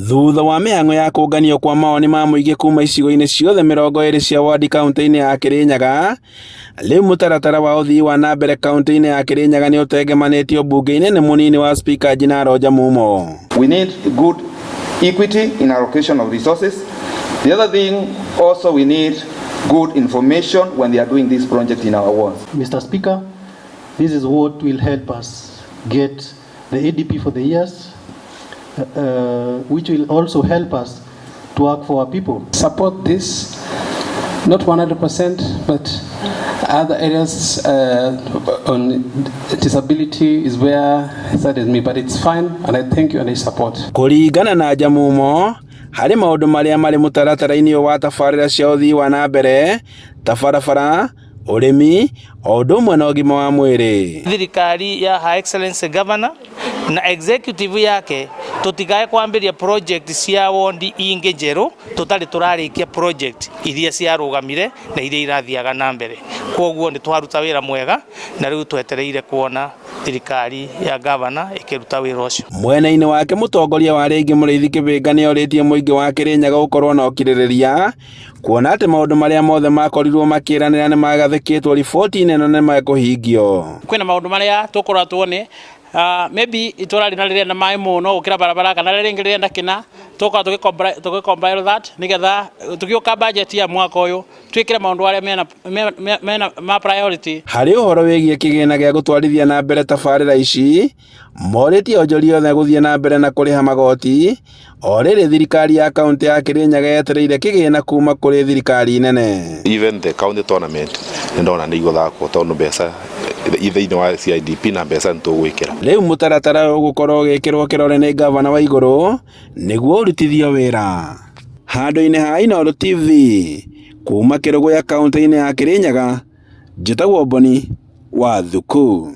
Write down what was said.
Thutha wa mĩhang'o ya kũnganio kwa mawoni ma mũingĩ kuma icigo-inĩ ciothe 20 cia wadi kauntĩ-inĩ ya Kirinyaga, rĩu mũtaratara wa ũthii wa na mbere kauntĩ-inĩ ya Kirinyaga nĩ ũtengemanĩtio mbunge-inĩ nĩ mũnini wa spika Jinaro Njamumo. We need good equity in allocation of resources. The other thing also we need good information when they are doing this project in our wards. Mr. Speaker, this is what will help us get the ADP for the years, which will also help us to work for our people. Support this, not 100%, but other areas on disability is where it saddens me, but it's fine, and I thank you and I support. Kũringana na Njamumo, harĩ maũndũ marĩa marĩ mũtaratara-inĩ ũyũ wa tabarĩra cia ũthii wa na mbere ta barabara, ũrĩmi, o ũndũ ũmwe na ũgima wa mwĩrĩ. Thirikari ya Her Excellency Governor na executive yake tutikae kwambiria project cia wondi ingi njeru tutari turarikia project iria ciarugamire na iria irathiaga na mbere. Koguo ni twaruta wira mwega na riu twetereire kuona thirikari ya governor ikiruta wira ucio. Mwena-inĩ wake mũtongoria wa rĩngĩ Mũrĩithi Kĩbĩnga nĩ orĩtie mũingĩ wa Kĩrĩnyaga gũkorwo na ũkirĩrĩria kuona atĩ maũndũ marĩa mothe makorirwo makĩranĩra nĩ magathĩkĩtwo riboti-inĩ ĩno nĩ mekũhingio. Kwĩna maũndũ marĩa tũkũrora tuone maybe itũra rĩna rĩrenda maĩ mũno gũkĩra barabara kana rĩrĩa rĩngĩ rĩrenda kĩna tũkorwo tũgĩ compile that nĩgetha tũgĩũka budget ya mwaka ũyũ twĩkĩre maũndũ arĩa mena ma priority. Harĩ ũhoro wĩgiĩ kĩgĩna gĩa gũtwarithia na mbere tabarĩra ici, morĩtie onjoria othe gũthiĩ na mbere na kũrĩha magoti o rĩrĩ thirikari ya kaunti ya Kĩrĩnyaga yetereire kĩgĩna kuma kũrĩ thirikari nene. Even the county tournament nĩ ndona nĩ igũthakwo tondũ mbeca thĩinĩ wa CIDP na mbeca nĩ tũgwĩkĩra. Rĩu mũtaratara ũyũ ũgũkorwo ũgĩkĩrwo kĩrore nĩ ngavana wa igũrũ nĩguo ũrutithio wĩra. Handũ-inĩ ha Inooro TV kuma Kĩrũgũya kaunti-inĩ ya Kĩrĩnyaga, njĩtagwo Boni wa Thuku.